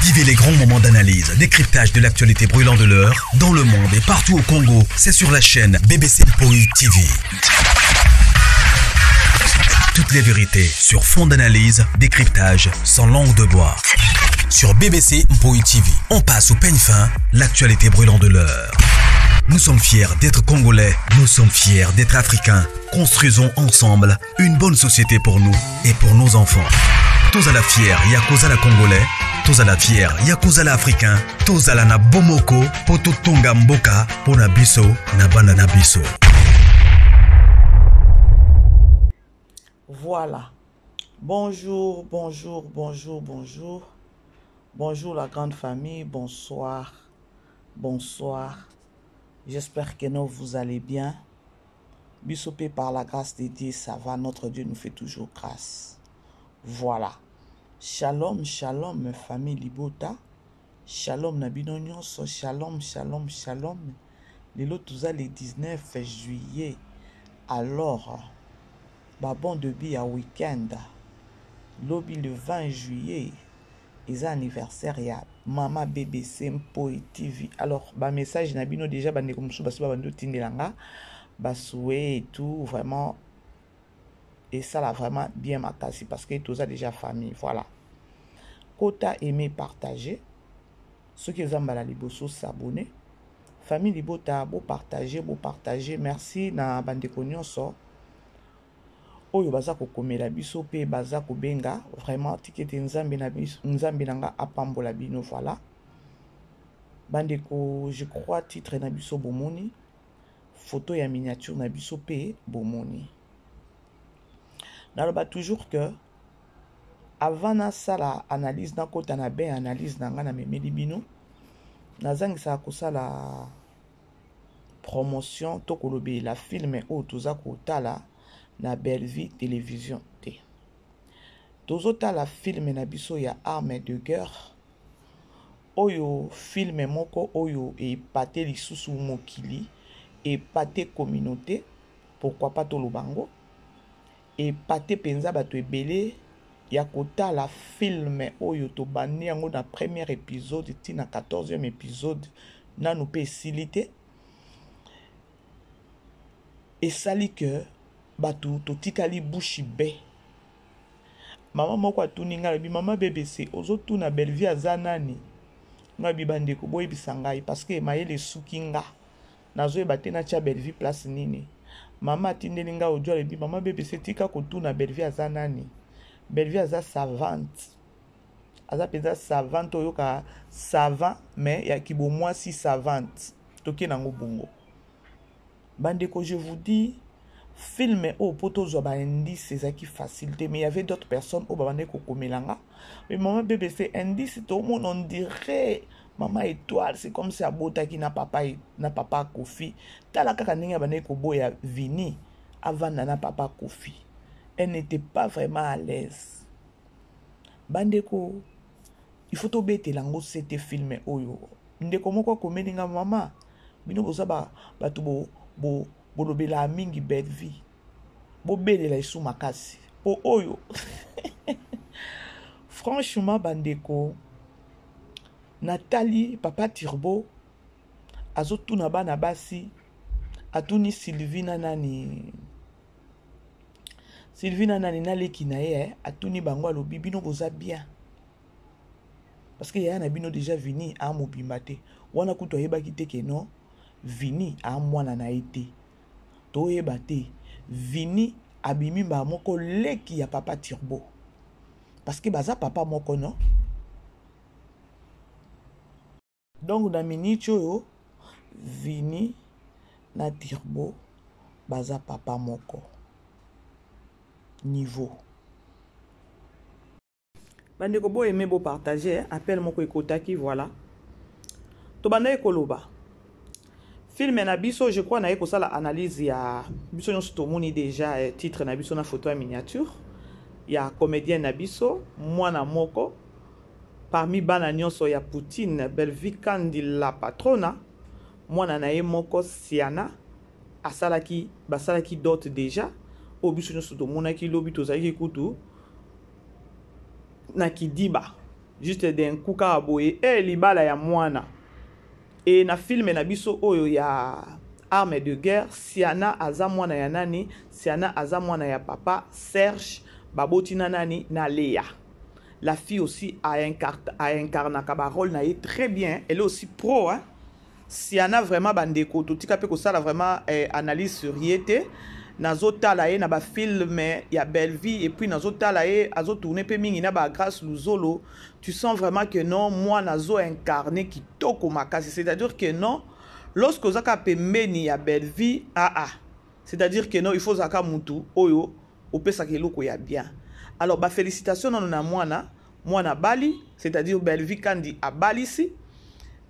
Vivez les grands moments d'analyse, décryptage de l'actualité brûlante de l'heure, dans le monde et partout au Congo. C'est sur la chaîne BBC Mpoi TV. Toutes les vérités sur fond d'analyse, décryptage, sans langue de bois. Sur BBC Mpoi TV, on passe au peigne fin l'actualité brûlante de l'heure. Nous sommes fiers d'être Congolais, nous sommes fiers d'être Africains. Construisons ensemble une bonne société pour nous et pour nos enfants. Tous à la fière, Yakuza la Congolais, tous à la fière, Yakuza la Africain, tous à la na Bomoko, Poto Tonga Mboka, Pona Biso, na Bana na Biso. Voilà. Bonjour, bonjour, bonjour, bonjour. Bonjour la grande famille, bonsoir, bonsoir. J'espère que nous, vous allez bien. Bisopé par la grâce de Dieu, ça va. Notre Dieu nous fait toujours grâce. Voilà. Shalom, shalom, famille Libota. Shalom na bino nyonso. Shalom, shalom, shalom. Lelo toza le 19 juillet. Alors, ba bon début ya week-end. Lobi le 20 juillet. Eza anniversaire ya mama BBC Mpoi TV. Alors, ba message na bino déjà bandeko mosusu basi babandi otindela nga ba souhait et tout vraiment esala vraiment bien makasi parce que toza déjà famille voilà. Kota aimer partager soki eza mbala liboso s'abonner famille libota bo partager bo partager merci na bandeko nyonso oyo baza kokomela biso pe baza kobenga vraiment tika ete nzambe na biso nzambe na nga apambola bino voilà bandeko je crois titre na biso bomoni photo ya miniature na biso pe bomoni naloba toujours que avant nasala analyse nakota na bain analyse na nga namemeli bino nazangisaka kosala promotion to kolobela film oyo toza kotala na Bellevue Television te. Tozotala film na biso ya Arme de guerre oyo film moko oyo epate lisusu mokili epate communauté pourquoi pas toloba yango epate mpenza bato ebele ya kotala film oyo tobandi yango na premier episode ti na 14e episode nanu mpe esili te esali ke bato totikali bouche bee mama moko atuni ngai alobi mama bbc ozotuna bellevue aza nani ngai alobi bandeko boyebisa ngai parce que mayele esuki nga Nazoyeba te natia Bellevue place nini. Mama atindeli nga audio alobi mama BBC tika kotuna Bellevue aza nani. Bellevue aza savante. Aza penza savante oyoka savant mais ya kibomwasi savante. Toke nango bongo. Bandeko je vous dis film oyo mpo tozwa ba indice ezalaki facile te mais il y avait d'autres personnes oyo babandaki kokomela nga mais mama bbc indice tomona on dirait Mama Etoile, c'est comme si abotaki na papa na papa Kofi. Tala kaka ndenge abandaki koboya Vini avanda na papa Kofi. Elle n'était pas vraiment à l'aise. Bandeko, il faut tobetela yango sete film oyo. Ndeko moko akomeli nga mama, bino boza ba bato bo, bo bolobelaka mingi belle vie. Bobelela esu makasi. Po oyo franchement bandeko Natali papa turbo azotuna bana basi atuni Sylvie na nani Sylvie na nani na leki na ye eh, atuni bango alobi bino boza bien parce que yaya na bino déjà Vini a mobimba te wana kutu ayebaki te ke non Vini a mwana na ye te toyeba te Vini abimi mbala moko leki ya papa turbo parce que baza papa moko non Donc na minute oyo Vinny na Turbo baza papa moko niveau. Bandeko bo aimer bo partager appel moko ekotaki voilà. Tobandaki koloba film na biso je crois naye kosala analyse ya biso nyonso tomoni déjà eh, titre na biso na photo ya miniature ya comédien na biso mwana moko Parmi bana nionso ya Poutine, Bellevue Kandi la patrona, mwana na ye moko Siana asalaki basalaki dot dejà oyo biso nionso tomonaki lobi tozalaki kutu na kidiba. Juste d'un coup kaka boye e libala ya mwana. E na film na biso oyo ya arme de guerre, Siana aza mwana ya nani? Siana aza mwana ya papa Serge, baboti na nani? Na Léa. La fille aussi a incarnaka ba rôle na ye très bien, elle est aussi pro hein. Siana vraiment bandeko totika pe kosala vraiment eh, analyse sur ye te. Nazotala ye na ba film ya Bellevue et puis nazotala ye azotourne pe mingi na ba Grâce Luzolo. Tu sens vraiment que non, moi nazo incarner kitoko makasi, c'est-à-dire que non, lorsque ozaka pembeni ya Bellevue, ah ah, c'est-à-dire que non, il faut zaka mutu oyo opesaka eloko ya bien. Alors ba félicitations nano na mwana, mwana bali, c'est-à-dire Bellevue Kandi abalisi.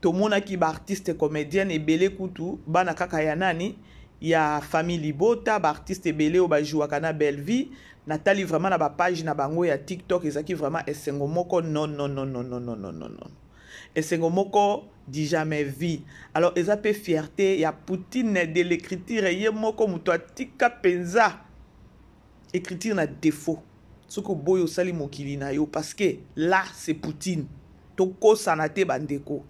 Tomonaki ba artiste comédienne ebele kutu bana kaka ya nani ya famille Libota, ba artiste ebele oyo ba jouaka na Bellevue. Natali vraiment na ba page na bango ya TikTok, ezaki vraiment esengo moko non non non non non non non non non. Esengo moko du jamais vu. Alors eza pe fierté ya Poutine de l'écriture ye moko mutu atika penza écriture na défaut. Soki oboyi osali mokili na yo parce que là c'est Poutine. Tokosana te bandeko.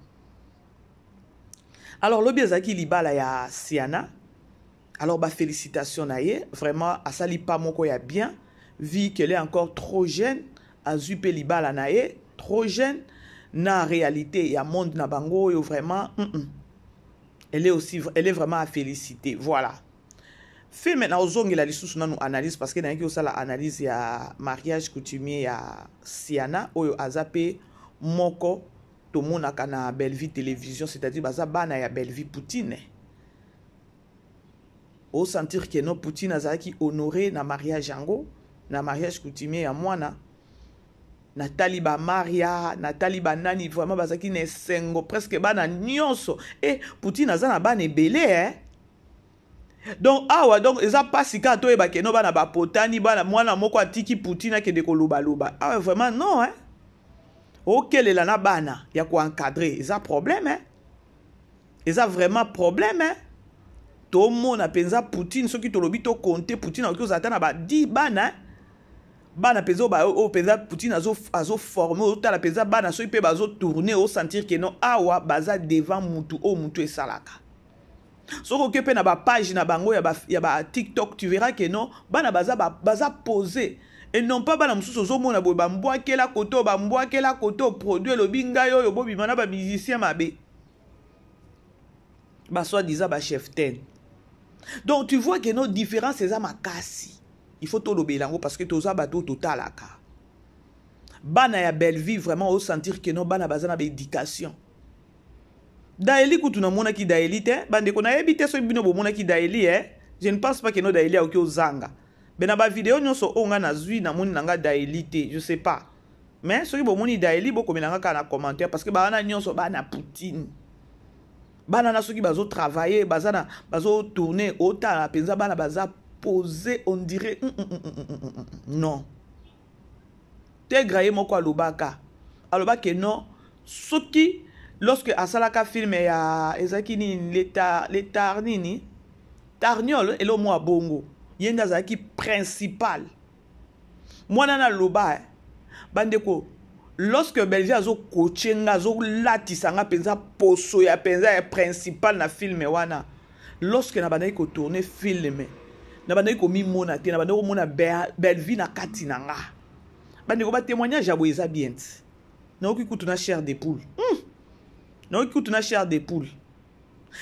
Alors lobi ezalaki libala ya Siana. Alors ba félicitations na ye, vraiment asali pas moko ya bien vu qu'elle est encore trop jeune, azui pe libala na ye trop jeune na réalité ya monde na bango oyo vraiment Elle est aussi, elle est vraiment à féliciter. Voilà. Film na ozongela lisusu nanu analyse parce que nayaki osala analyse ya mariage coutumier ya Siana oyo aza pe moko tomonaka na Bellevue télévision, c'est-à-dire baza bana ya Bellevue Poutine. O sentir que non Poutine azalaki honoré na mariage yango, na mariage coutumier ya mwana. Natali ba Maria, natali ba nani vraiment bazalaki na esengo presque bana nyonso. Eh Poutine aza na bana ebele eh. Donc awa donc eza pasi kaka toyeba ke no bana bapotani, bana mwana moko atiki Poutine akende koloba loba. Awa vraiment non hein. Okelela na bana ya ko encadrer, eza problème hein. Eza vraiment problème hein. Tomona penza Poutine soki tolobi to compter Poutine akoki kozala ata na ba 10 bana hein. Bana penza oyo ba, oyo penza Poutine azo, azo former, otala penza bana soki pe bazo tourner, o sentir que non awa baza devant mutu oyo mutu esalaka. Soki oke pe na ba page na bango ya ba, ya ba TikTok, tu verras que non bana baza ba, baza posé. Et non pas bana mosusu ozomona boye ba mbwakela koto, ba mbwakela koto, produit elobi ngai oyo bobima na ba musicien mabe. Ba soi-disant ba chef ten. Donc tu vois que nos différences eza makasi. Il faut tolobela yango parce que toza bato totalaka. Bana ya Bellevue vraiment o sentir que non bana baza na ba éducation. Daeli kutu namonaki Daeli te, bandeko nayebi te soki bino bomonaki Daeli eh. Je ne pense pas que no Daeli akoki ozanga. Mais na ba vidéo nyonso oyo nga nazwi namoni na nga Daeli te, je sais pas. Mais soki bomoni Daeli bokomela nga kaka na commentaire parce que bana nyonso bana Poutine. Bana na soki bazo travailler, baza na bazo tourner otala penza bana baza poser on dirait non. Tegra ye moko alobaka. Alobaka non soki lorsque asalaka film ya ezalaki nini l'état l'état nini Tarniol elo mwa bongo ye nde azalaki principal. Mwana na loba bandeko lorsque Bellevue azo coacher nga azo latisa nga penza poso ya penza ya principal na film wana, lorsque na bandaki ko tourner film na bandaki komimona te, na bandaki komona Bellevue na kati na nga. Bandeko ba témoignage ya boye eza bien ti. Nayoki kutu na chair de poule. Nayoki kutu na chair de poule.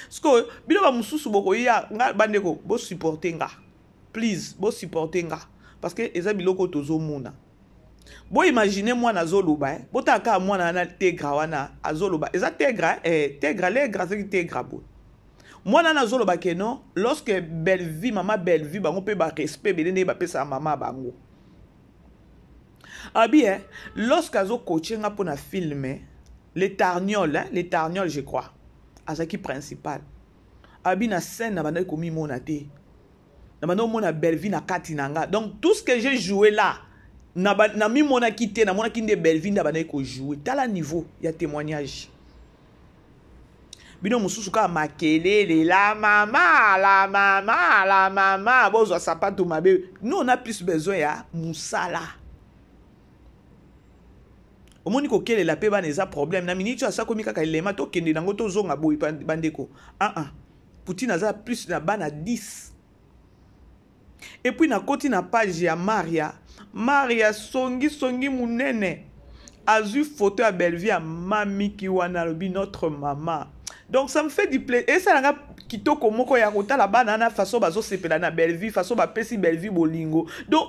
Sikoyo bino ba mosusu bokoya nga bandeko bo supporter nga. Please bo supporter nga parce que eza biloko tozomona. Bo imaginer mwana azoloba eh. Botala kaka mwana wana Tegra wana azoloba. Eza Tegra eh, Tegra Legra soki Tegra boye. Mwana wana azoloba ke non lorsque Bellevue, mama Bellevue bango pe ba respect ebele ndenge bapesaka mama bango. Abi eh, lorsque azo coacher nga pona film eh, le Tarniol hein, le Tarniol je crois. Azaki principal. Abi na scène na bandaki komimona te. Na banda omona Bellevue na kati na nga. Donc tout ce que j'ai joué là na ba, na mimonaki te, na monaki nde Bellevue nde abandaki ko jouer. Tala niveau ya témoignage. Bino mosusu kaka makelele la mama, la mama, la mama, bozwa sapato mabe. Nous on a plus besoin ya musala. Omoni kokelela mpe bana eza problème. Na miniti oyo asakomi kaka elema, tokende nango tozonga boye bandeko. Ah ah. Poutine aza plus na bana 10. Et puis nakoti na page ya Maria. Maria songi songi munene. Azui photo ya Bellevue ya mamiki wana alobi notre maman. Donc ça me fait du plaisir. Et ça nga kitoko moko ya kotala bana na façon bazosepela na Bellevue, façon bapesi Bellevue bolingo. Donc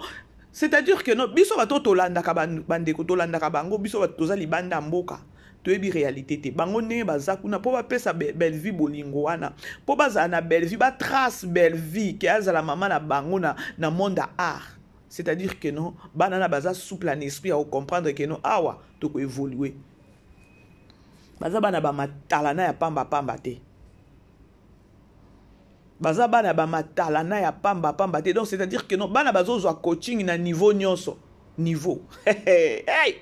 c'est-à-dire que non, biso bato tolandaka bandeko, tolandaka bango, biso bato toza libanda mboka. Toyebi réalité te. Bango ndenge baza kuna po bapesa Bellevue bolingo wana, po bazala na Bellevue, ba trace Bellevue ke azala mama na bango na monde ya art. C'est-à-dire que non, bana na baza souple en esprit ya comprendre que non, awa toko évoluer. Baza bana ba matalana ya pamba pamba te. Baza bana ba matalana ya pamba pamba te. Donc c'est-à-dire que non, bana bazozwa coaching na niveau nyonso. Niveau. Hey!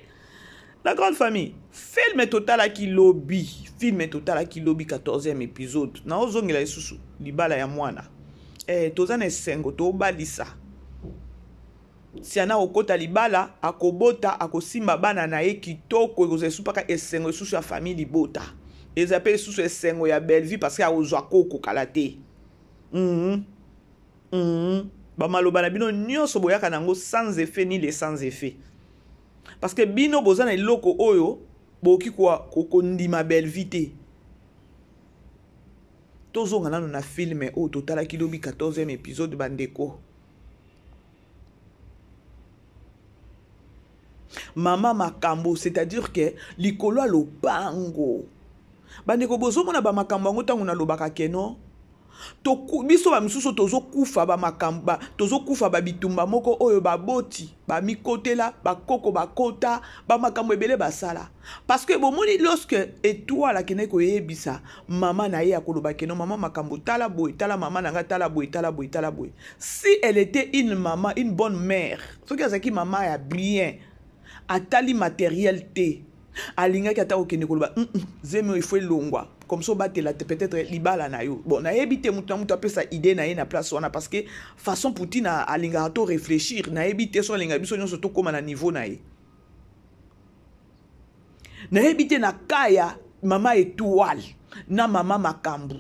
La grande famille, film total aki lobi, film total aki lobi 14e épisode. Na ozongela lisusu libala ya mwana. Toza na esengo tobalisa. Siana okota libala, akobota, akosimba bana na ye kitoko, ekozala lisusu mpaka esengo lisusu ya famille libota. Eza pe lisusu esengo ya Bellevue parce que akozwa koko kala te. Ba maloba na bino nyonso boyaka nango sans effet ni les sans effet. Parce que bino boza na eloko oyo bokoki kondima Bellevue te. Tozonga nano na film oyo totalaki lobi 14e épisode bandeko. Mama makambo, c'est-à-dire que likolo ya lopango. Bandeko bozomona ba makambo yango ntango nalobaka ke non. Biso ba misusu tozokufa ba makambo, ba, tozokufa ba bitumba moko oyo baboti, ba mikotela, ba koko bakota, ba makambo ebele basala. Parce que bomoni lorsque étoile akendaki koyebisa mama na ye akoloba ke non, mama makambo tala boye, tala mama na nga tala boye, tala boye, tala boye. Si elle était une maman, une bonne mère, soki azalaki mama ya bien, atali matériel te, alingaki ata kokende koloba, zemi oyo il faut elongwa. Comme ça, batela peut-être libala na yo. Bon, nayebi te mutu na mutu apesa idée na ye na place wana parce que façon Poutine alingaka to réfléchir, nayebi te so alingaka biso nyonso tokóma na niveau na ye. Nayebi te na kaya mama étoile na mama makambu.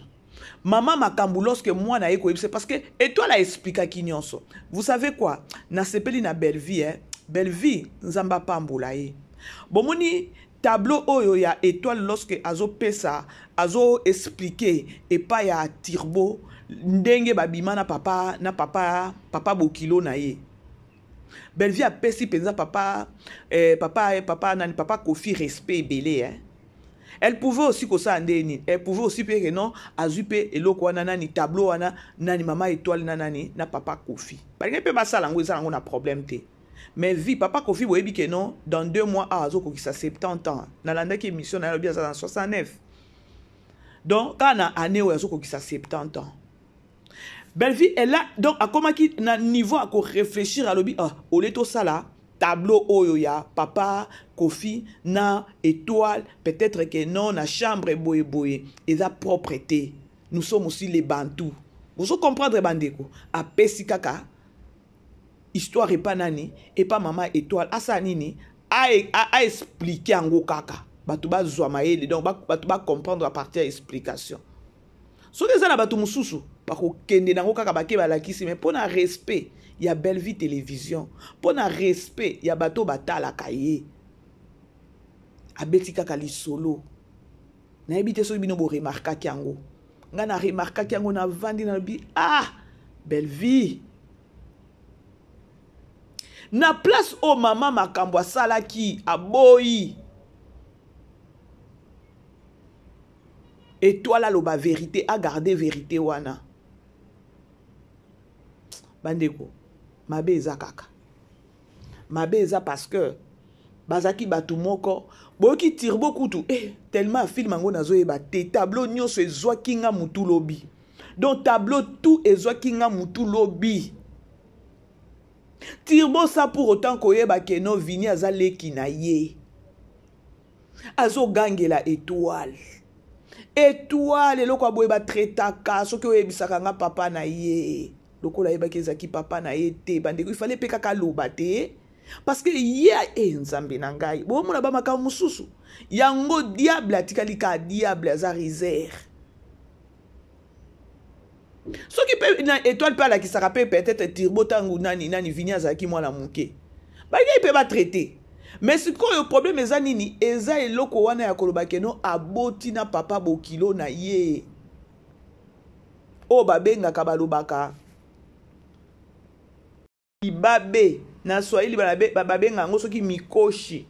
Mama makambu lorsque moi na ye koyebisa parce que étoile a expliquaki nyonso. Vous savez quoi? Nasepeli na Bellevue, hein? Bellevue nzamba pambola ye. Bomoni tableau oyo ya étoile lorsque azo pesa, azo expliquer epa ya Turbo ndenge babima na papa, na papa, papa bokilo na ye. Bellevue apesi penza papa, papa, papa nani, papa Kofi respect ebele, hein. Elle pouvait aussi kosala ndenge nini? Elle pouvait aussi pe que non, azwi pe eloko wana nani, tableau wana nani, mama étoile na nani, na papa Kofi. Balingi pe basala yango, eza yango na problème te. Mais vie, papa Kofi boyebi que non, dans 2 mois, ah, azo kokisa 70 ans. Nalandaki émission na ye, alobi aza dans 69. Donc, quand na année oyo azo kokisa 70 ans. Bellevue, elle a, donc, akomaki na niveau à réfléchir, alobi, ah, au lieu de ça là, tableau oyo ya papa Kofi na étoile, peut-être que non, na chambre boye boye, eza propreté. Nous sommes aussi les Bantous. Vous comprendre bandeko, apesi kaka histoire et pas nani, et pas maman étoile, asa nini, a expliquer yango kaka. Bato bazwa mayele, donc bato ba comprendre à partir ya explication. Soki eza na bato mosusu, bakokende nango kaka bake balakisi, mais mpona respect ya Bellevue Télévision, mpona respect ya bato batalaka ye, abeti kaka lisolo. Nayebi te soki bino boremarkaki yango. Nga na remarkaki yango, navandi nalobi, ah, Bellevue. Na place oyo mama makambo asalaki, aboyi. Étoile aloba vérité, a garder vérité wana. Bandeko, mabe eza kaka. Mabe eza parce que bazaki batu moko, boyoki Turbo kutu, tellement film yango nazoyeba te, tableau nyonso ezwaki nga mutu lobi. Donc tableau tout ezwaki nga mutu lobi. Turbo ça pour autant koyeba ke no Vini aza leki na ye. Azogangela étoile. Étoile eloko aboye ba traitaka soki oyebisaka nga papa na ye. Lokola ayebaki ezalaki papa na ye te, bandeko, il fallait pe kaka aloba te. Parce que ye e eh, nzambe na ngai bomona ba makambo mosusu yango diable atikali kaka diable aza riser soki mpe na étoile mpe alakisaka mpe peut-être turbo ntango nani nani vini azalaki mwana moke balingaki mpe batraite. Mais sikoyo problème eza nini? Eza eloko wana ya koloba keno aboti na papa bokilo na ye oyo babengaka balobaka libabe na Swahili, babenga yango soki mikoshi,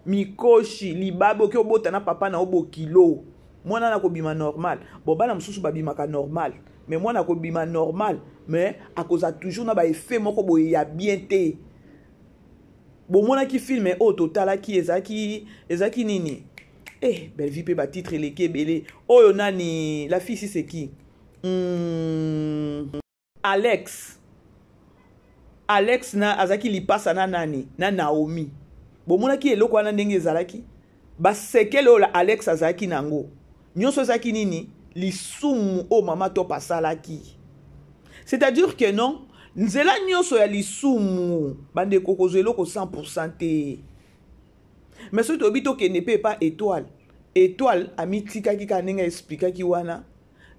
mikoshi, libabe. Oki obota na papa na yo bokilo, mwana na kobima normal. Bon, bana mosusu babimaka normal, mais mwana akobima normal, mais akozala toujours na baeffet moko boye ya bien te. Bomonaki film oyo totalaki, ezalaki nini? Eh, Bellevie mpe batitre eleki ebele. Oyo nani, la fille ici, c'est qui? Alex. Alex na azalaki lipasa na nani, na Naomi. Bomonaki eloko wana ndenge ezalaki, basekele oyo Alex azalaki nango nyonso ezalaki nini? Lisumu oyo mama Top asalaki. C'est-à-dire que non, nzela nyonso ya lisumu, bandeko, kozwa eloko 100 te. Mais soki toyebi, tokende mpe epa Étoile. Étoile amitikaki kaka ndenge aexplikaki wana,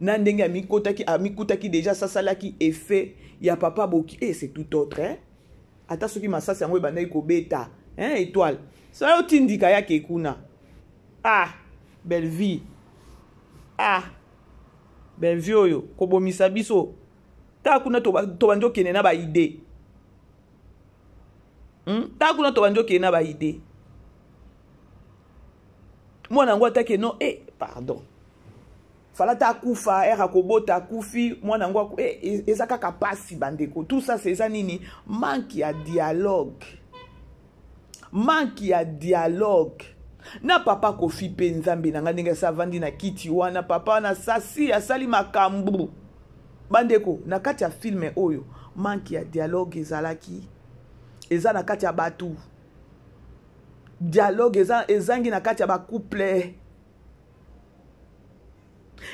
na ndenge amikotaki, amikutaki déjà asasalaki effet ya papa boki. Eh, c'est tout autre, hein? Ata soki masasi yango ebandaki kobeta, hein, Étoile soki otindika yake kuna. Ah, Bellevie, ah, Bellevie oyo kobomisa biso. Tala kuna, tobandi okende na baidée. Tala kuna, tobandi okende na baidée. Mwana yango atake no, eh, pardon, fala ta akufa ere akobota, akufi mwana yango. Eh, eza kaka pasi, bandeko. Tout ça, c'est eza nini? Manque ya dialogue, manque ya dialogue na papa Kofi. Mpe nzambe na ngai, ndenge asi avandi na kiti wana, papa wana sasi asali makambo. Bandeko, na kati ya film oyo, manque ya dialogue ezalaki, eza na kati ya bato. Dialogue eza ezangi na kati ya bacouple.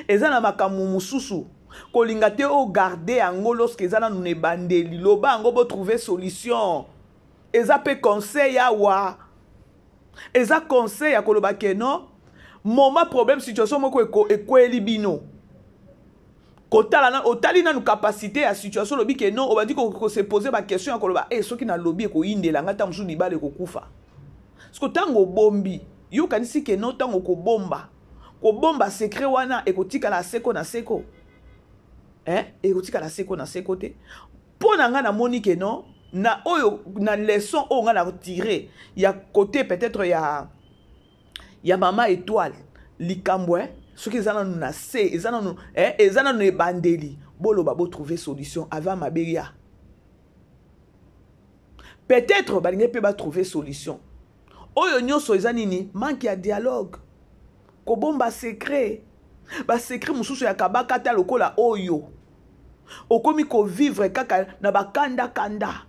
Eza na makambo mosusu kolinga te ogarde yango lorsque eza nanu na ebandeli. Loba yango, botrouve solution. Eza mpe conseil awa, eza conseil ya koloba ke non, moment problème, situation moko ekweli bino, kotala na otali nanu capacité ya situation. Olobi ke non, obandi kose poser baquestion ya koloba e soki nalobi ekoyindela ngai, ntango mosusu libala ekokufa. Siko ntango obombi, yo okanisi ke non, ntango kobomba, kobomba secret wana ekotikala seko na seko, eh? Ekotikala seko na seko te. Mpo na ngai, namoni ke non, na oyo na leçon oyo ngai na tire ya côté peut-être ya mama Étoile, likambo eh, soki eza nanu na se, eza nanu eh, eza nanu ebandeli, boloba, botrouve solution avant mabe ya. Peut-être balingi mpe batrouve solution. Oyo nyonso eza nini? Manque ya dialogue, kobomba secret, basecret mosusu ya kabaka. Ata lokola oyo okomi kovivre kaka na bakandakanda.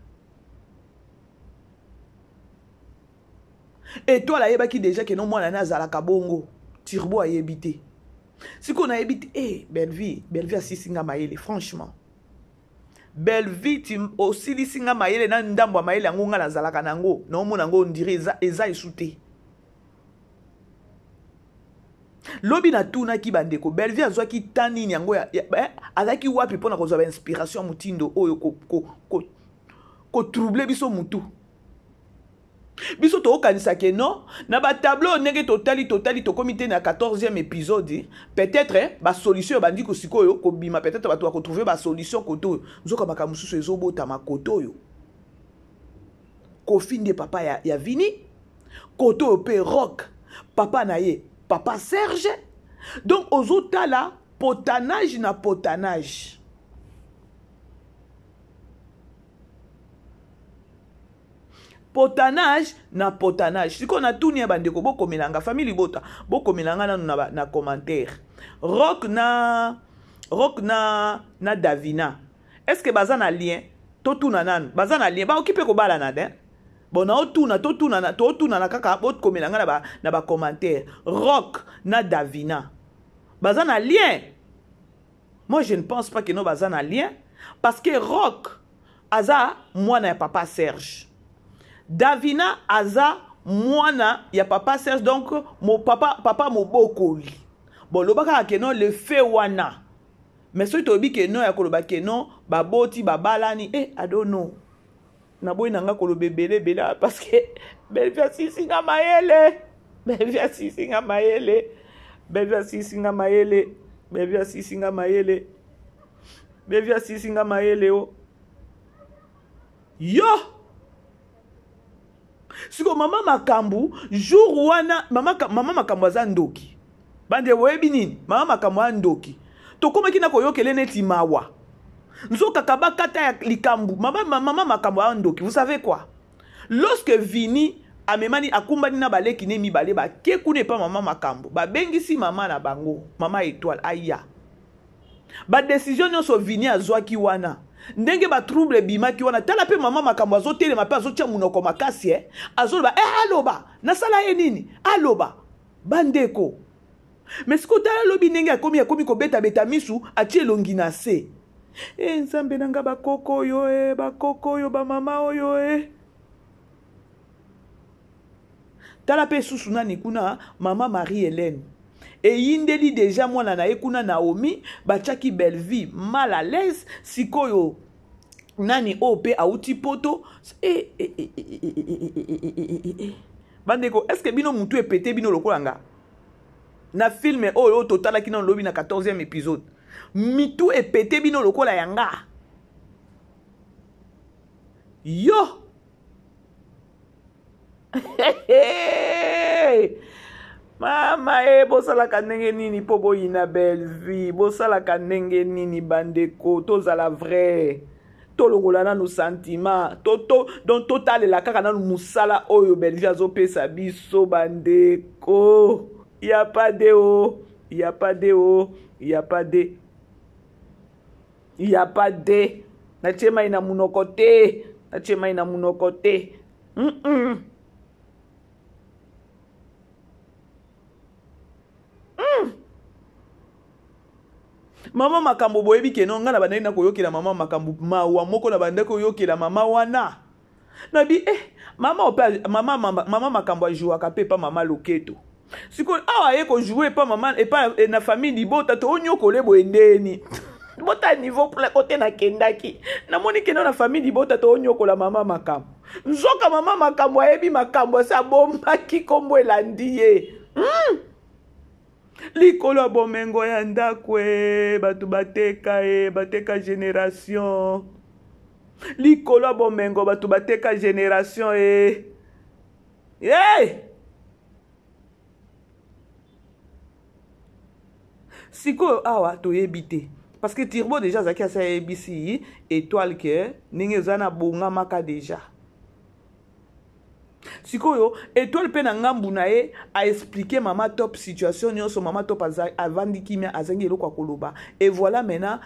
Étoile ayebaki déjà ke no, mwana ne azalaka bongo. Turbo ayebi te. Sikoyo nayebi te. Eh, Bellevie, Bellevie asisi nga mayele. Franchement, Bellevie, ti osilisi nga mayele na ndambo ya mayele yango nga nazalaka nango, naomona yango ondire eza esu te. Lobi natunaki bandeko, Bellevie azwaki ta nini yango eh, azalaki wapi mpona kozwa bainspiration ya motindo oyo kotrouble ko, ko biso mutu? Biso tokokanisa ke non, na batableau ndenge totali, totali, tokomi te na 14e épisode, peut-être basolution ebandi sikoyo kobima, peut-être bato bakotrouve basolution kote oyo. Nzoka makambo mosusu ezobotama kote oyo. Kofi nde papa ya Vini, kote oyo mpe Rock papa na ye, papa Serge. Donc ozotala potanage na potanage. Potanage na potanage. Sikoyo natuni ya bandeko, bokomelanga, famille libota, bokomelanga nanu na commentaire: Rock na Davina, est ce que baza na lien? Totuna nanu, baza na lien? Baoki mpe kobalana de. Bon, naotuna, totunana, totunana kaka. Bokomela nga na bacommentaire: Rock na Davina baza na lien? Moi, je ne pense pas que no, baza na lien, parce que Rock aza mwana ya papa Serge. Davina aza mwana ya papa Serge, donc mo papa, papa mobokoli. Bon, loba kaka ke non le fait wana. Mais soki toyebi ke non ya koloba ke non baboti babalani, eh, I don't know. Naboyi na nga koloba ebele ebele ah, parce que Bellevue asisi nga mayele. Bellevue asisi nga mayele. Bellevue asisi nga mayele. Bellevue asisi nga mayele. Bellevue asisi nga mayele o. Oh. Yo! Siko mama makambo jour wana mama, mama makambo aza ndoki. Bande boyebi nini? Mama makambo aza ndoki. Tokomaki na koyokele neti mawa. Nzoka kabakata ya likambo. Mama, mama makambo aza ndoki. Vous savez quoi? Lorsque Vini amemani akumbani na baleki ne mibale bake kuna epa mama makambo babengisi mama na bango mama Etoile aya ba decision nyonso Vini azwaki wana ndenge ba trouble ebimaki wana tala mpe mama makambo azotelema mpe azotia monoko makasi eh? Azoloba eh, aloba nasala ye nini aloba bandeko mais sikoyo tala lobi ndenge akomi akomi kobetabeta misu atie elongi na se e nzambe na nga bakoko oyo e bakoko oyo bamama oyo e tala mpe susu nani kuna mama Marie Hélène eyindeli deja mwana na ye kuna Naomi batiaki Bellevue mal à l'aise sikoyo nani oyo mpe auti poto e, e, e, e, e, e, e, e, e, e. Bandeko, est ce que bino mutu epete bino lokola nga na film oyo totalaki nano lobi na 14e épisode mitu epete bino lokola ya nga yo mama e bosalaka ndenge nini mpo boyina Bellevue bosalaka ndenge nini bandeko tozala vrai tolongola nanu sentiment to, to, donc totalela kaka nanu mosala oyo Bellevue azopesa biso bandeko ya pas de o ya pas de o ya pas de ya pas de natie mai na monoko te natie mai na monoko te mm -mm. Mm. Mama makambo boyebi ke no ngai na bandaki na koyokela mama makambo mawa moko na bandaki koyokela mama wana nabi eh, mama ope mama, mama, mama makambo ajouaka mpe epa mama loketo sikoyo awa aye kojoue epa mama epa eh, na famille libota toonyokole boye ndeni bota niveau kote nakendaki namoni kendo na famille libota toonyokola mama makambo nzoka mama makambo ayebi makambo asi abombaki nkombo elandi ye mm. Likolo ya bomengo ya ndako e bato bateka e bateka generation likolo ya bomengo bato bateka generation e hey! Sikoyo awa toyebi te parce que Turbo déjà azalaki asi ayebisi Étoile ke ndenge eza na bongamaka déjà sikoyo Étoile mpe na ngambu na ye aexpliquer mama Top situation nyonso. Mama Top avandi kimia, azangi eloko ya koloba. Et voilà, maintenant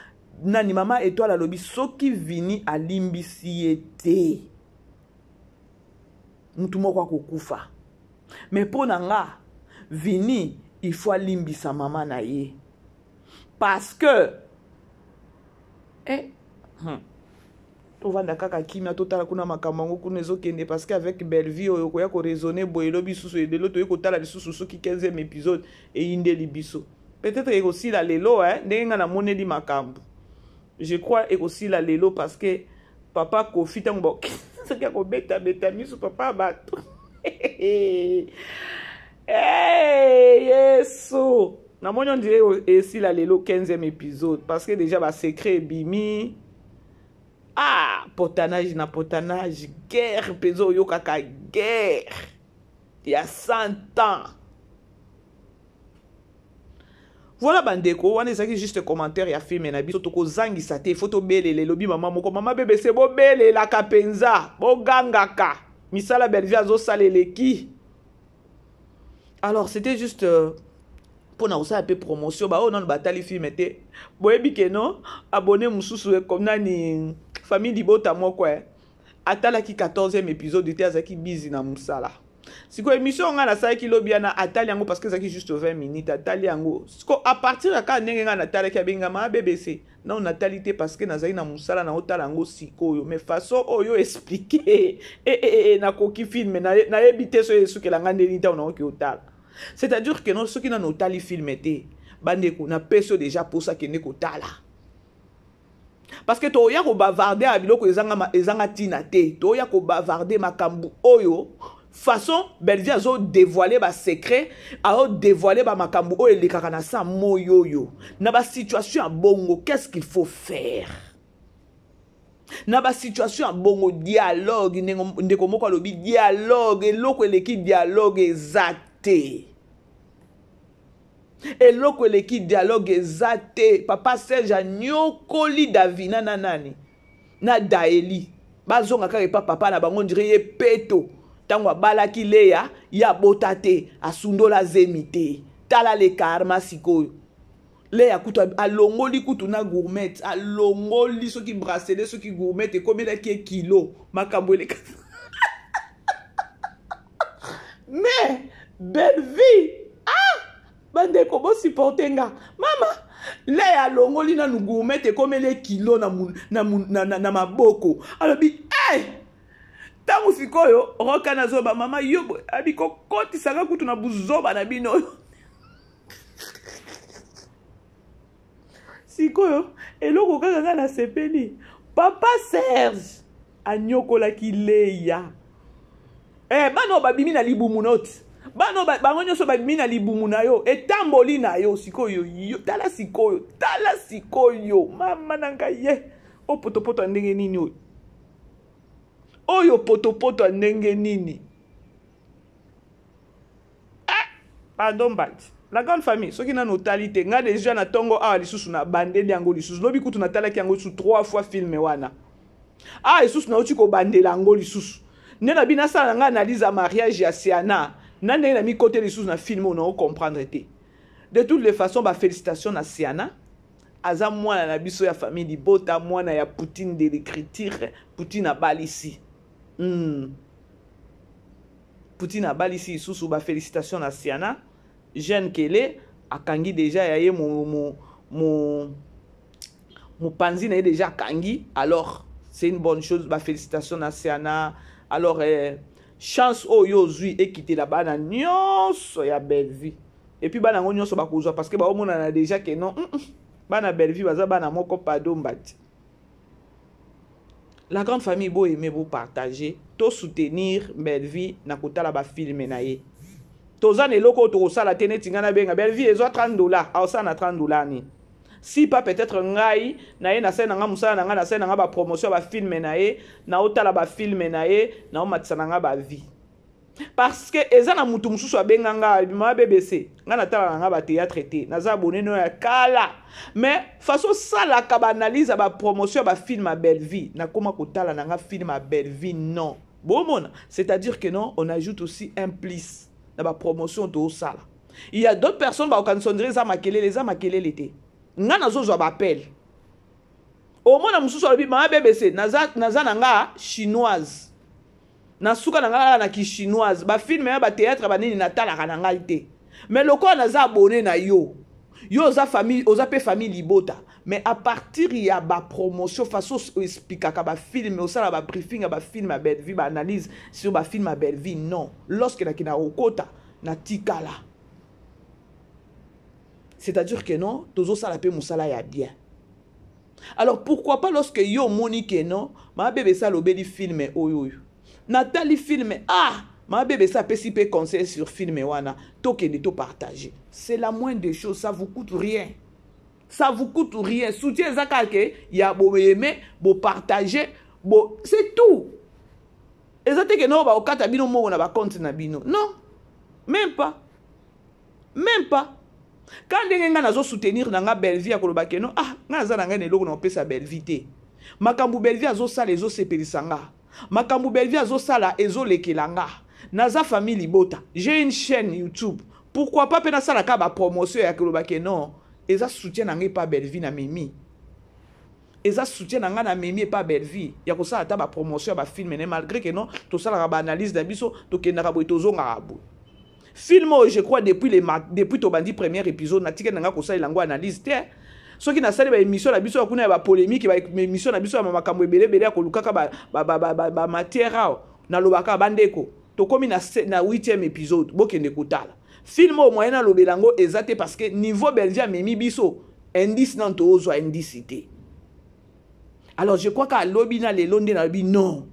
nani mama Étoile alobi soki Vini alimbisi ye te, mutu moko akokufa. Mais mpo na nga, Vini il faut alimbisa mama na ye parce que eh, tovanda kaka kimia, totala kuna makambo yango kuna ezokende parce que avec Bellevue oyo koya koraisonner boye elobi lisusu lelo toyei kotala lisusu soki 15e épisode eyindeli biso. Peut-être ekosila lelo eh, ndenge ngai namoneli makambo, je crois ekosila lelo parce que papa Kofi ntango soki akobetabeta miso papa ya bato hey, Yesu namoni on dirait esila lelo 15e épisode parce que déjà basecret ebimi. Ah, potanage na potanage, guerre mpenza, oyokaka guerre ya 100 ans. Voilà bandeko, wana ezalaki juste commentaire ya film na biso. Tokozangisa te, faut tobelela. Elobi mama moko, mama BBC, bobelelaka mpenza, bogangaka misala Bellevue azosala eleki. Alors c'était juste mpona kosala mpe promotion. Baoyo nano batali film te, boyebi ke no abonné mosusu nani famille libota moko eh, atalaki 14e épisode te, azalaki busy na mosala. Sikoyo émission ngai nasalaki lobi wana, atali yango parce que ezalaki juste 20 minutes. Atali yango siko à partir ya kaka ndenge ngai natalaki, abengama BBC. Nano natali te parce que nazali na mosala na otala yango sikoyo, mais façon oyo expliquer e, e, e, nakoki film nayebi te so esukela ngai ndeni ntango nakoki otala. C'est-à-dire que no, soki nano otali film te, bandeko, napesi yo déjà mposa, kende kotala, parce que toya kobavarder ya biloko ezanga ntina te. Toya kobavarder makambo oyo, façon Bellevie azodévoiler basecret, azodévoiler bamakambo oyo elekaka na sa moi oyo na basituation ya bongo. Qu'est-ce qu'il faut faire na basituation ya bongo? Dialogue. Ndeko moko alobi dialogue, eloko eleki dialogue eza te, eloko eleki dialogue eza te. Papa Serge anyokoli Davina na nani na Daeli, bazonga kaka epa papa na bango. Ndire ye peto ntango abalaki Leya, ye abota te, asundola zemi te. Tala le karma sikoyo. Leya kutu alongoli kutu na gourmette, alongoli soki bracelet, soki gourmette, ekomelaki ye kilo. Makambo eleka. Mais belle vie, ah, bandeko, bosupporte nga. Mama Leya alongoli nanu gourmette, ekomeli ye kilo na maboko. Alobi hey! Ntango sikoyo roka nazoba mama yo abi kokotisaka kutu na buzoba na bino oyo. Sikoyo eloko kaka ngai nasepeli, papa Serge anyokolaki Leya. Bana oyo babimi na libumu noti, bana oyo bango nyonso babimi na libumu na yo, etamboli na yo. Sikoyo yo tala, sikoyo tala, sikoyo mama na ngai ye oyo potopoto ya ndenge nini oyo, oyo potopoto ya ndenge nini? Ah, pardon mbati. La grande famille, soki nano otali te, ngai déjà na ntongo awa lisusu na bandeli yango lisusu. Lobi kutu natalaki yango lisusu trois fois film wana. Ah, lisusu nauti kobandela yango lisusu nde na bino asala na ngai analyse ya mariage ya Siana na ndenge na mikote lisusu na film oyo naocomprendre te. De toutes les façons, bafélicitation na Siana, aza mwana na biso ya famille libota, mwana ya Poutine de l'écriture. Poutine abalisi. Poutine abalisi lisusu. Bafélicitation na Siana, jeune kele akangi déjà ya ye mopanzi na ye déjà akangi. Alors c'est une bonne chose, bafélicitation na Siana. Alors chance oyo ozwi ekitela bana nyonso ya Bellevue, et puis bana yango nyonso bakozwa, parce que baomonana déjà ke non, bana Bellevue baza bana moko pado mbati. La grande famille, boaimer, bopartager, tosoutenir Bellevue na kotala bafilm na ye. Toza na eloko oyo tokosala te. Neti ngai nabenga Bellevue, ezwa 30 $, aosala na 30 $ nini? Si pas peut-être ngai na ye nasali na ngai mosala na ngai, nasali na ngai bapromotion ya bafilm na ye, naotala bafilm na ye, naomatisa na ngai bavie, parce que eza na mutu mosusu abenga nga mama BBC, ngai natala na ngai bathéâtre te, naza abonné no ya kala, mais façon osalaka baanalyse ya bapromotion ya bafilm ya Bellevue, nakóma kotala na nga film ya Bellevue. Non, bomona, c'est-à-dire que non, on ajoute aussi un plus na bapromotion toosala. Il y a d'autres personnes bakokanisa on dirait eza makelele. Eza makelele te. Nga nazozwa baappel, omona mosusu alobi: "Mama BBC, naza na nga chinoise, nasuka na ngai kaka na kichinoise, bafilm ya bathéâtre banini natalaka na ngai te, mais lokola naza abonné na yo, yo oza famille, oza mpe famille libota, mais à partir ya bapromotion, façon oexplikaka bafilm, osala babriefing ya bafilm ya Bellevue, baanalyse sur bafilm ya Bellevue, non, lorsque nakenda kokota natikala." C'est-à-dire que non, tozosala mpe mosala ya bien. Alors pourquoi pas, lorsque yo omoni ke non, mama BBC alobeli film oyo, oyo natali film, ah, mama BBC apesi mpe conseil sur film wana, tokende topartage. C'est la moindre des choses, ça vous coûte rien, ça vous coûte rien. Soutien eza kaka ke ya boaimer, bopartage, bo, c'est tout. Eza te ke no bakokata bino moko na bacompte na bino, non, même pas, même pas. Ka ndenge ngai nazosoutenir na nga Bellevue ya koloba ke no, ah, ngai naza na ngai na eloko na kopesa Bellevue te. Makambo Bellevue azosala ezosepelisa nga, makambo Bellevue azosala ezolekela nga. Naza famille libota, j'ai une chaîne YouTube, pourquoi pas mpe nasalaka bapromotion ya koloba ke non, eza soutien na ngai epa Bellevue na mimi. Eza soutien na ngai namemi epa Bellevue ya kosala ata bapromotion ya bafilme ne, malgré que non, tosalaka baanalyse na biso, tokendaka boye, tozongaka boye. Film oyo, je crois, depuis tobandi premier épisode, natikeli na ngai kosalela yango analyse te. Soki nasali baémission na biso ya kuna ya bapolémique, baémission na biso ya makambo ebele ebele ya kolukaka bamatière awa, nalobaka: bandeko, tokomi na 8e épisode, bokende kotala film oyo. Moyen nalobela yango eza te, parce que niveau Bellevue amemi biso, indice nano toozwa indice te. Alors je crois que alobi na lelo nde nalobi non,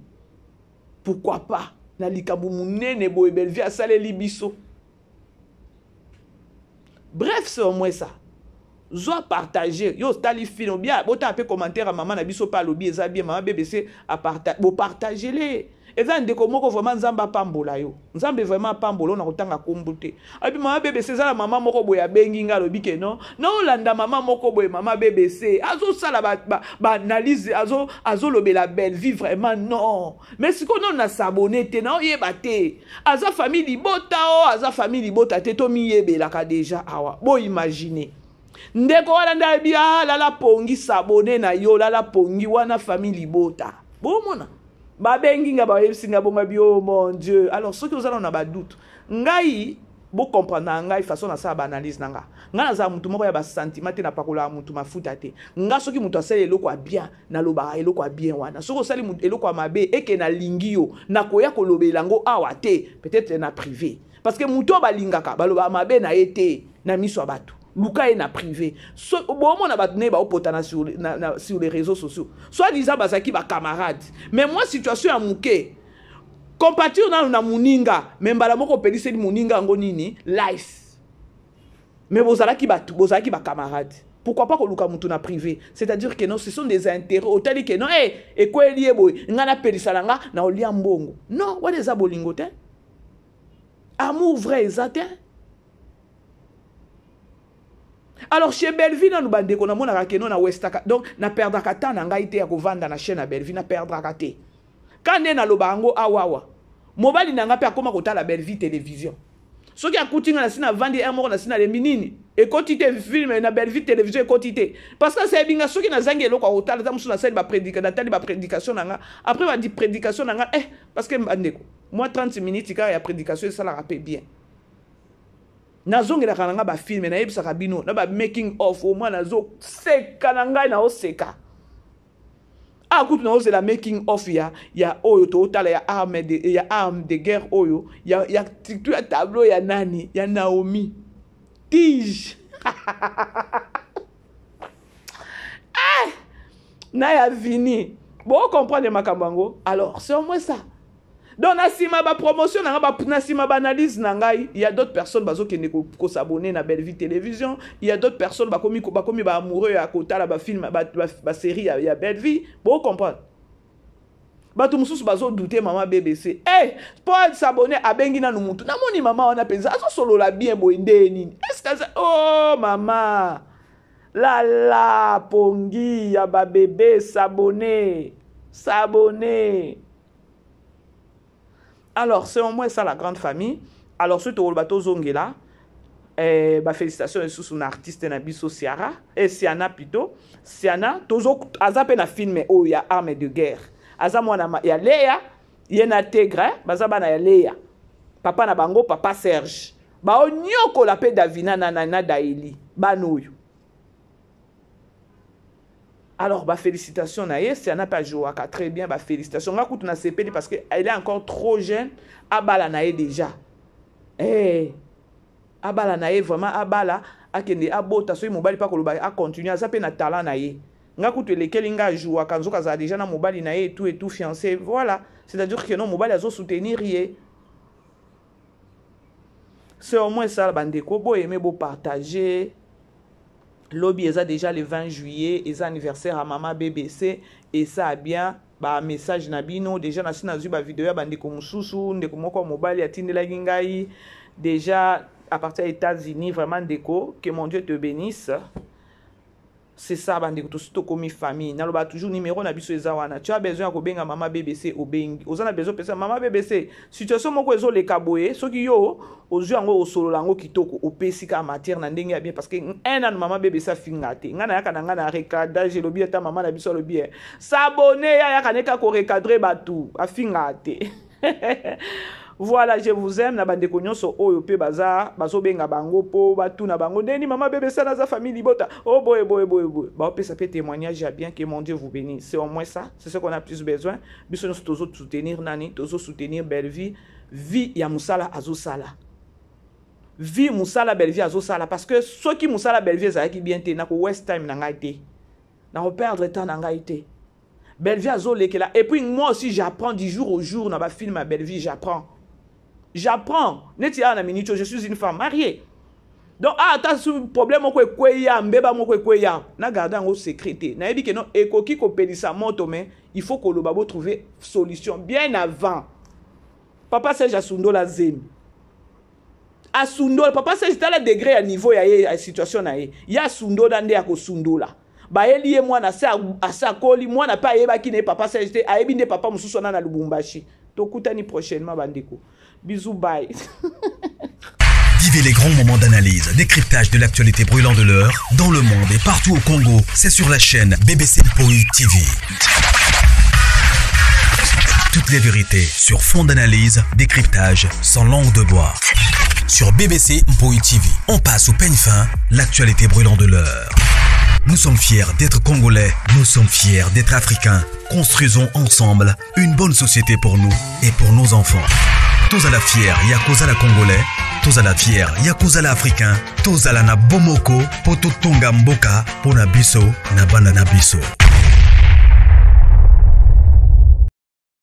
pourquoi pas na likambo monene boye Bellevue asaleli biso. Bref, c'est au moins ça. Zwa partage yo, otali film bien, botala mpe commentaire ya mama na biso mpe alobi eza bien. Mama BBC, bopartagele. Eza ndeko moko vraiment, Nzambe apambola yo, Nzambe vraiment apambola yo. Na kotanga kombo te, abi mama BBC, eza na mama moko boye abengi nga, alobi ke non, naolanda mama moko boye, mama BBC azosala baanalyse, ba azolobela Bellevue vraiment. Non, mais sikoyo nano nas'abonner te, naoyeba te aza famille libota o aza famille libota te. Tomiyebelaka déjà awa. Boimagine ndeko wana nde ayebi: ah, lala pongi, s'abonner na yo, lala pongi wana, famille libota. Bomona babengi nga, bayebisi nga bongo bi: oh mon Dieu. Alors soki oza nano na badoute, ngai bocomprendre na ngai façon nasala baanalyse na nga. Ngai nazala motu moko ya basentiment te, napakolaka motu mafuta te. Nga soki moto asali eloko ya bien, nalobaka eloko ya bien wana. Soki osali eloko ya mabe, eke nalingi yo, nakoya kolobela yango awa te, peut-être na privé, parce que motu oyo balingaka, balobaka mabe na ye te na miso ya bato. Luka ye na privé. So, bomona bato nde baopotana sur les réseaux sociaux, soit disant bazalaki bacamarade, mais moi situation ya moke, compatir nanu na moninga, me mbala moko opeliseli moninga yango nini life. Mais bozalaki bato, bozalaki bacamarade, pourquoi pas koluka mutu na privé? C'est-à-dire que non, ce sont des intérêts. Otali ke non, hey, ekweli ye boye, nga napelisa na nga na olia mbongo. Non, wana eza bolingo te, amour vrai eza te. Alors chez Bellevue nanu, bandeko, namonaka ke non, na westaka, donc naperdaka temps na ngai te ya kovanda na chaîne ya Bellevue, naperdraka te. Ka nde naloba yango awawa, mobali na ngai mpe akóma kotala Bellevue Télévision. Soki akuti nga na si navandi heure moko, na si nalembi, nini ekoti te, film na Bellevue Télévision ekoti te, parce que asayebi nga soki nazangi eloko ya kotala, ata mosusu nasali natali baprédication na nga. Après badi prédication na nga, parce que bandeko, moi 30 minutes kaka ya prédication esalaka mpe bien. Nazongelaka na nga bafilme, nayebisaka bino na bamaking of, au moins nazoseka na ngai, naoseka. Ah, kutu naozela making of ya oyo tootala ya arme de guerre oyo ya surtout ya tableau ya nani, ya Naomi Tige, eh, na ya Vini. Bocomprendre makambo yango. Alors c'est au moins ça. Donc na nsima bapromotion na nga, na nsima baanalyse na ngai, il y a d'autres personnes bazokende kos'abonner na Bellevue Télévision. Il y a d'autres personnes bakomi baamoureux ya kotala bafilm, basérie ya Bellevue. Bocomprendre, bato mosusu bazodouter mama BBC. Hey, mpo s'abonner, abengi nanu mutu. Namoni mama wana mpenza azosolola bien boye, nde nini? Est-ce, oh mama, lala pongi ya babebe, s'abonner, s'abonner. Alors c'est au moins ça, la grande famille. Alors soki tokoloba, tozongela bafélicitation lisusu na artiste na biso Siara, Siana plutôt, Siana tozo aza mpe na film oyo ya arme de guerre. Aza mwana ya Leya, ye na Tegre baza bana ya Leya, papa na bango papa Serge. Baonyokola mpe Davina na Daeli, bana oyo. Alors bafélicitation na ye. Siana mpe ajouaka très bien, bafélicitation. Nga kutu nasepeli parce que elle est encore trop jeune, abala na ye déjà. Hey, abala na ye vraiment, abala, akende abota. Soki mobali mpe akoloba, acontinue, aza mpe na talent na ye. Nga kutu elekeli nga, ajouaka, nzoka azala déjà na mobali na ye et tout et tout, fiancé, voilà. C'est-à-dire que non, mobali azosoutenir ye. C'est au moins ça, bandeko. Boyeme, bopartage. Lobi eza déjà le 20 juillet, eza anniversaire ya mama BBC. Esa bien bamessage na bino déjà. Nasi nazwi bavideo ya bandeko mosusu. Ndeko moko ya mobali atindelaki ngai déjà à partir ya États-Unis. Vraiment ndeko, que mon Dieu te bénisse. C'est ça bandeko, tosi tokomi famille. Naloba toujours numéro na biso eza wana. Tu as besoin ya kobenga mama BBC, obengi. Oza na besoin pesa mama BBC. Situation moko ezoleka boye, soki yo ozwi yango osolola yango kitoko, opesi ka matière na ndenge ya bien, parce que un an mama BBC afinga te. Nga nayaka na nga na recadrage, elobi ata mama na biso alobi eh. S'abonner ya yaka neka ko recadrer batu, afinga te. Voilà, je vous aime na bandeko nyonso oyo pe baza bazobenga bango po batuna bango ndeni mama bebe sana za famille libota. Oh boye boye boye boye. Ba opesa pe témoignage ya bien, que mon Dieu vous bénisse. C'est au moins ça, c'est ce qu'on a plus besoin. Biso nyonso tozo soutenir nani, tozo soutenir Bellevue, vie ya musala azosala. Vie musala Bellevue azosala, parce que soki musala Bellevue ezalaki bien te, nako waste time na ngai te. Nako perdre temps na ngai te. Bellevue azolekela. Et puis moi aussi j'apprends du jour au jour dans ma film à Bellevue, j'apprends. J'apprends. Neti ya na minute, je suis une femme mariée. Donc ah ata su problème moko ekweya, mbeba moko ekweya, na garder yango secret te. Nayebi ke non ekoki kopelisa moto, mais il faut koloba bo trouver solution bien avant. Papa Serge asundola zemi. Asundola Papa Serge, tala degré ya niveau ya ye ya situation na ye. Ya asundola nde akosundola. Bayeli ye mwana ase ase akoli, mwana pe ayebaki na ye Papa Serge te, ayebi nde papa mosusu wana na Lubumbashi. Tokutani prochainement bandeko. Bisous, bye. Vivez les grands moments d'analyse, décryptage de l'actualité brûlante de l'heure, dans le monde et partout au Congo. C'est sur la chaîne BBC Mpoi TV. Toutes les vérités sur fond d'analyse, décryptage, sans langue de bois. Sur BBC Mpoi TV, on passe au peigne fin l'actualité brûlante de l'heure. Nous sommes fiers d'être Congolais, nous sommes fiers d'être Africains. Construisons ensemble une bonne société pour nous et pour nos enfants. Tous à la fière, ya la Congolais, tous à la fière, ya la Africain, tous à la na Bomoko, poto tonga mboka, pona biso, na bana na biso.